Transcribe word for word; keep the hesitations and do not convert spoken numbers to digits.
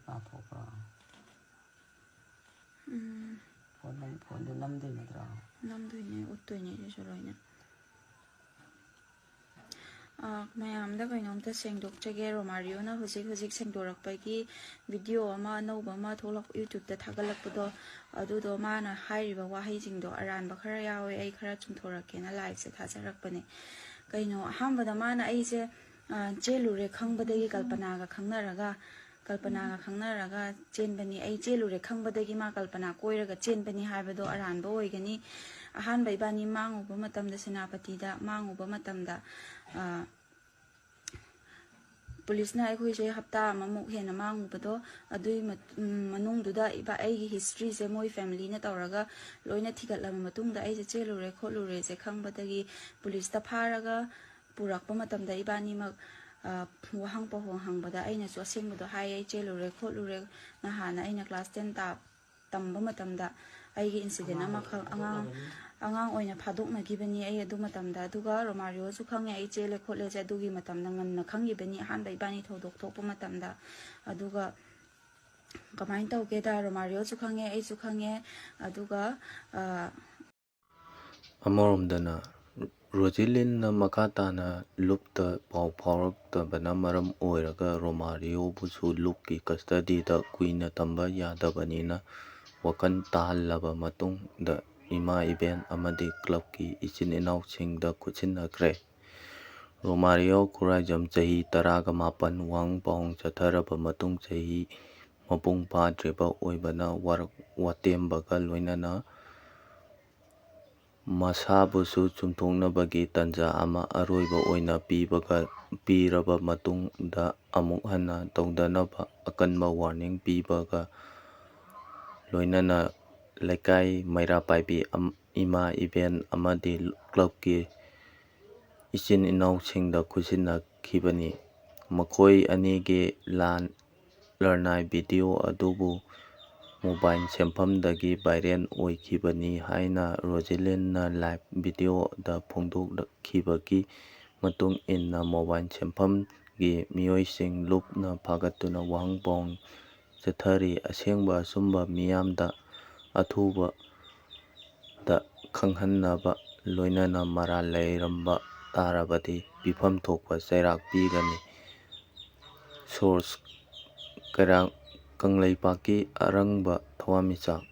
ꯄꯥꯊꯣꯛꯄ꯭ꯔꯣ? ꯎꯝ꯫ Phone ꯅꯝ-, ꯐꯣꯟꯗꯨ ꯅꯝꯗꯣꯏ ꯅꯠꯇ꯭ꯔꯣ? ꯅꯝꯗꯣꯏꯅꯦ, ꯎꯠꯇꯣꯏꯅꯦ ꯁꯤꯁꯨ ꯂꯣꯏꯅ꯫ ꯑꯥ, ꯃꯌꯥꯝꯗ ꯀꯩꯅꯣꯝꯇ ꯁꯦꯡꯗꯣꯛꯆꯒꯦ꯫ ꯔꯣꯃꯥꯔꯤꯑꯣꯅ ꯍꯧꯖꯤꯛ ꯍꯧꯖꯤꯛ ꯁꯦꯡꯗꯣꯔꯛꯄꯒꯤ video ꯑꯃ ꯑꯅꯧꯕ ꯑꯃ ꯊꯣꯛꯂꯛ-, YouTube-ꯇ ꯊꯥꯒꯠꯂꯛꯄꯗꯣ, ꯑꯗꯨꯗꯣ ꯃꯥꯅ ꯍꯥꯏꯔꯤꯕ ꯋꯥꯍꯩꯁꯤꯡꯗꯣ ꯑꯔꯥꯟꯕ ꯈꯔ ꯌꯥꯎꯋꯦ, ꯑꯩ ꯈꯔ ꯆꯨꯝꯊꯣꯔꯛꯀꯦꯅ live-ꯁꯦ ꯊꯥꯖꯔꯛꯄꯅꯦ꯫ ꯀꯩꯅꯣ, ꯑꯍꯥꯟꯕꯗ ꯃꯥꯅ ꯑꯩꯁꯦ, ꯑꯥ, ꯆꯦꯜꯂꯨꯔꯦ ꯈꯪꯕꯗꯒꯤ ꯀꯜꯄꯅꯥꯒ ꯈꯪꯅꯔꯒ, ꯀꯜꯄꯅꯥꯒ ꯈꯪꯅꯔꯒ ꯆꯦꯟꯕꯅꯤ, ꯑꯩ ꯆꯦꯜꯂꯨꯔꯦ ꯈꯪꯕꯗꯒꯤ ꯃꯥ ꯀꯜꯄꯅꯥ ꯀꯣꯏꯔꯒ ꯆꯦꯟꯕꯅꯤ ꯍꯥꯏꯕꯗꯣ ꯑꯔꯥꯟꯕ ꯑꯣꯏꯒꯅꯤ꯫ ꯑꯍꯥꯟꯕ ꯏꯕꯥꯅꯤ ꯃꯥꯡꯉꯨꯕ ꯃꯇꯝꯗ, ꯁꯦꯅꯥꯄꯇꯤꯗ ꯃꯥꯡꯉꯨꯕ ꯃꯇꯝꯗ, ꯑꯥ, ꯄꯨꯂꯤꯁꯅ ꯑꯩꯈꯣꯏꯁꯦ ꯍꯞꯇꯥ ꯑꯃꯃꯨꯛ ꯍꯦꯟꯅ ꯃꯥꯡꯉꯨꯕꯗꯣ, ꯑꯗꯨꯒꯤ ꯃꯠ-, ꯎꯝ, ꯃꯅꯨꯡꯗꯨꯗ ꯏꯕꯥ-, ꯑꯩꯒꯤ history-ꯁꯦ ꯃꯣꯏ family-ꯅ ꯇꯧꯔꯒ ꯂꯣꯏꯅ ꯊꯤꯒꯠꯂꯕ ꯃꯇꯨꯡꯗ, ꯑꯩꯁꯦ ꯆꯦꯜꯂꯨꯔꯦ ꯈꯣꯠꯂꯨꯔꯦꯁꯦ ꯈꯪꯕꯗꯒꯤ ꯄꯨꯂꯤꯁꯇ ꯐꯥꯔꯒ ꯄꯨꯔꯛꯄ ꯃꯇꯝꯗ ꯏꯕꯥꯅꯤꯃꯛ, ꯑ, ꯋꯥꯍꯪ ꯄꯥꯎꯍꯪ ꯍꯪꯕꯗ ꯑꯩꯅꯁꯨ ꯑꯁꯦꯡꯕꯗꯣ ꯍꯥꯏ, ꯑꯩ ꯆꯦꯜꯂꯨꯔꯦ ꯈꯣꯠꯂꯨꯔꯦ꯫ ꯅꯍꯥꯟ ꯑꯩꯅ class ten ꯇꯥ-, ꯇꯝꯕ ꯃꯇꯝꯗ ꯑꯩꯒꯤ incident ꯑꯃꯈꯛ ꯑꯉꯥꯡ, ꯑꯉꯥꯡ ꯑꯣꯏꯅ ꯐꯥꯗꯣꯛꯅꯈꯤꯕꯅꯤ ꯑꯩ ꯑꯗꯨ ꯃꯇꯝꯗ꯫ ꯑꯗꯨꯒ ꯔꯣꯃꯥꯔꯤꯑꯣꯁꯨ ꯈꯪꯉꯦ ꯑꯩ ꯆꯦꯜꯂꯦ ꯈꯣꯠꯂꯦꯁꯦ, ꯑꯗꯨꯒꯤ ꯃꯇꯝꯗ ꯉꯟꯅ ꯈꯪꯈꯤꯕꯅꯤ, ꯑꯍꯥꯟꯕ ꯏꯕꯥꯅꯤ ꯊꯧꯗꯣꯛ ꯊꯣꯛꯄ ꯃꯇꯝꯗ꯫ ꯑꯗꯨꯒ ꯀꯃꯥꯏꯅ ꯇꯧꯒꯦꯗ, ꯔꯣꯃꯥꯔꯤꯑꯣꯁꯨ ꯈꯪꯉꯦ, ꯑꯩꯁꯨ ꯈꯪꯉꯦ꯫ ꯑꯗꯨꯒ, ꯑ, ꯑꯃꯔꯣꯝꯗꯅ, ꯔꯣꯖꯤꯂꯤꯟꯅ ꯃꯈꯥ ꯇꯥꯅ ꯂꯨꯞꯇ ꯄꯥꯎ ꯐꯥꯎꯔꯛꯇꯕꯅ ꯃꯔꯝ ꯑꯣꯏꯔꯒ ꯔꯣꯃꯥꯔꯤꯑꯣꯕꯨꯁꯨ ꯂꯨꯞꯀꯤ custody-ꯗ ꯀꯨꯏꯅ ꯊꯝꯕ ꯌꯥꯗꯕꯅꯤꯅ ꯋꯥꯈꯜ ꯇꯥꯍꯜꯂꯕ ꯃꯇꯨꯡꯗ ꯏꯃꯥ ꯏꯕꯦꯟ ꯑꯃꯗꯤ club-ꯀꯤ ꯏꯆꯤꯟ ꯏꯅꯥꯎꯁꯤꯡꯗ ꯈꯨꯠꯁꯤꯟꯅꯈ꯭ꯔꯦ꯫ ꯔꯣꯃꯥꯔꯤꯑꯣ ꯈꯨꯔꯥꯏꯖꯝ ꯆꯍꯤ ꯇꯔꯥꯒ ꯃꯥꯄꯟ ꯋꯥꯍꯪ ꯄꯥꯎꯍꯪ ꯆꯠꯊꯔꯕ ꯃꯇꯨꯡ ꯆꯍꯤ ꯃꯄꯨꯡ ꯐꯥꯗ꯭ꯔꯤꯕ ꯑꯣꯏꯕꯅ ꯋꯥꯔꯛ-, ꯋꯥꯇꯦꯝꯕꯒ ꯂꯣꯏꯅꯅ ꯃꯁꯥꯕꯨꯁꯨ ꯆꯨꯝꯊꯣꯛꯅꯕꯒꯤ ꯇꯥꯟꯖꯥ ꯑꯃ ꯑꯔꯣꯏꯕ ꯑꯣꯏꯅ ꯄꯤꯕꯒ, ꯄꯤꯔꯕ ꯃꯇꯨꯡꯗ ꯑꯃꯨꯛ ꯍꯟꯅ ꯇꯧꯗꯅꯕ ꯑꯀꯟꯕ warning ꯄꯤꯕꯒ ꯂꯣꯏꯅꯅ ꯂꯩꯀꯥꯏ ꯃꯩꯔꯥ ꯄꯥꯏꯕꯤ ꯑꯝ-, ꯏꯃꯥ ꯏꯕꯦꯟ ꯑꯃꯗꯤ club-ꯀꯤ ꯏꯆꯤꯟ ꯏꯅꯥꯎꯁꯤꯡꯗ ꯈꯨꯠꯁꯤꯟꯅꯈꯤꯕꯅꯤ꯫ ꯃꯈꯣꯏ ꯑꯅꯤꯒꯤ ꯂꯥꯟ ꯂꯔꯅꯥꯏ video ꯑꯗꯨꯕꯨ mobile ꯁꯦꯝꯐꯝꯗꯒꯤ viral ꯑꯣꯏꯈꯤꯕꯅꯤ ꯍꯥꯏꯅ ꯔꯣꯖꯤꯂꯤꯟꯅ live video-ꯗ ꯐꯣꯡꯗꯣꯛꯈꯤꯕꯒꯤ ꯃꯇꯨꯡ ꯏꯟꯅ mobile ꯁꯦꯝꯐꯝꯒꯤ ꯃꯤꯑꯣꯏꯁꯤꯡ ꯂꯨꯞꯅ ꯐꯥꯒꯠꯇꯨꯅ ꯋꯥꯍꯪ ꯄꯥꯎꯍꯪ ꯆꯠꯊꯔꯤ꯫ ꯑꯁꯦꯡꯕ ꯑꯆꯨꯝꯕ ꯃꯤꯌꯥꯝꯗ ꯑꯊꯨꯕꯗ ꯈꯪꯍꯟꯅꯕ ꯂꯣꯏꯅꯅ ꯃꯔꯥꯜ ꯂꯩꯔꯝꯕ ꯇꯥꯔꯕꯗꯤ ꯄꯤꯐꯝ ꯊꯣꯛꯄ ꯆꯩꯔꯥꯛ ꯄꯤꯒꯅꯤ꯫ Source: ꯀꯩꯔꯥꯛ-, ꯀꯪꯂꯩꯄꯥꯛꯀꯤ ꯑꯔꯪꯕ ꯊꯋꯥꯟꯃꯤꯆꯥꯛ꯫